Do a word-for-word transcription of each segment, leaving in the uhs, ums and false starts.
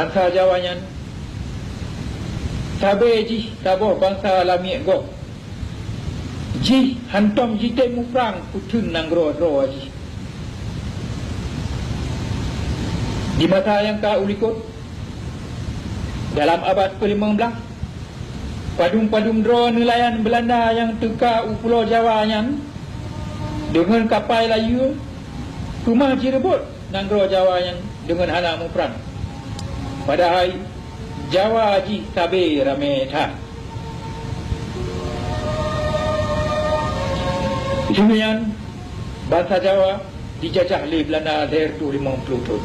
Bansa Jawa nyan sabe jih saboh bansa lamiet gob. Jih hántom jitem muprang peuteun nanggroe droe jih. Di masa nyang ka u likot, dalam abad keulimong blaih, padum-padum droe neulayan Beulanda nyang teuka u Pulo Jawa nyan deungon kapai layue, teuma jireubot nanggroe Jawa nyan deungon hana muprang. Padahai Jawa jih sabe ramé that. Lheueh nyan, bansa Jawa dijajah lé Beulanda lhèe reutôh limong ploh thôn.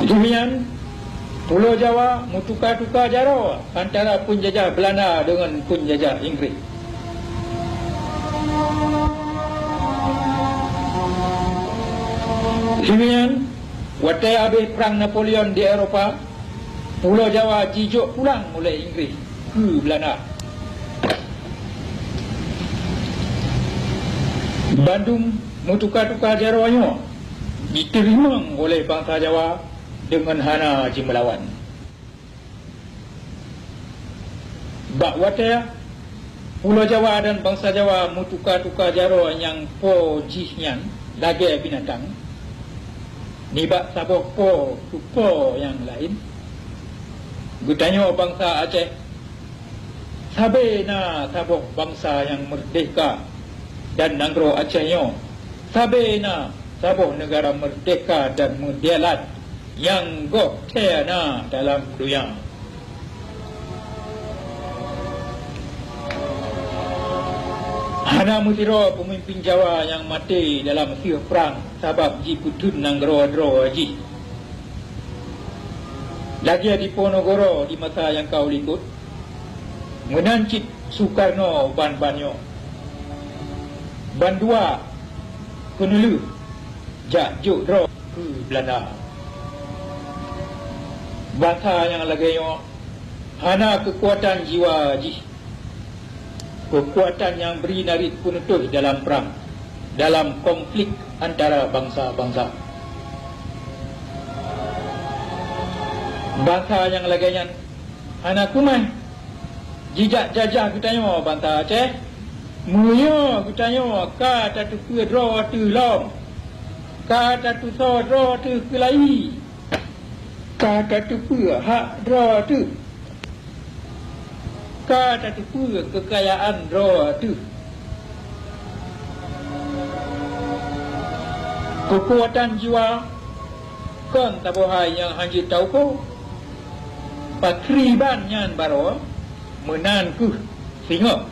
Lheueh nyan, Pulo Jawa meutuka-tuka jaroe antara peunjajah Beulanda deungon peunjajah Inggréh. Lheueh nyan, watèe habéh Prang Napoleon di Eropa, Pulo Jawa jijok pulang ulèh Inggréh keu Beulanda. Bandum meutuka-tuka jaroe nyoe jiteurimong ulèh bansa Jawa deungon hana jimeulawan. Bak watèe Pulo Jawa dan bansa Jawa meutuka-tuka jaroe nyang po jih nyan lagèe binatang, nibak saboh po keu po nyang laén, geutanyoe bansa Aceh sabe na saboh bansa nyang meurdehka, dan nanggroe Aceh nyoe sabe na saboh neugara meurdehka dan meudialat nyang gob thèe na dalam donya. Hana meusidroe peumimpin Jawa nyang maté dalam sieuh prang sabab jipeuteun nanggroe droe jih. Lagèe di Ponorogo di masa nyang ka u likot, meunan cit Sukarno ban-ban nyoe. Bandua keuneulheueh jak jok droe keu Beulanda. Bansa nyang lagèe nyoe hana keukuatan jiwa jih, keukuatan nyang bri narit peuneutôh dalam prang, dalam konflik antara bansa-bansa. Bansa nyang lagèe nyan hana kumaih jijak jajah geutanyoe bansa Aceh, meunyoe geutanyoe ka tateupeue droe teuh lom, ka tatusoe droe teuh keulayi, ka tateupeue hak droe teuh, ka tateupeue keukayaan droe teuh. Keukuatan jiwa kon saboh hai nyang hana jeuet tauko. Pakriban nyan baroe meunan keuh singoh.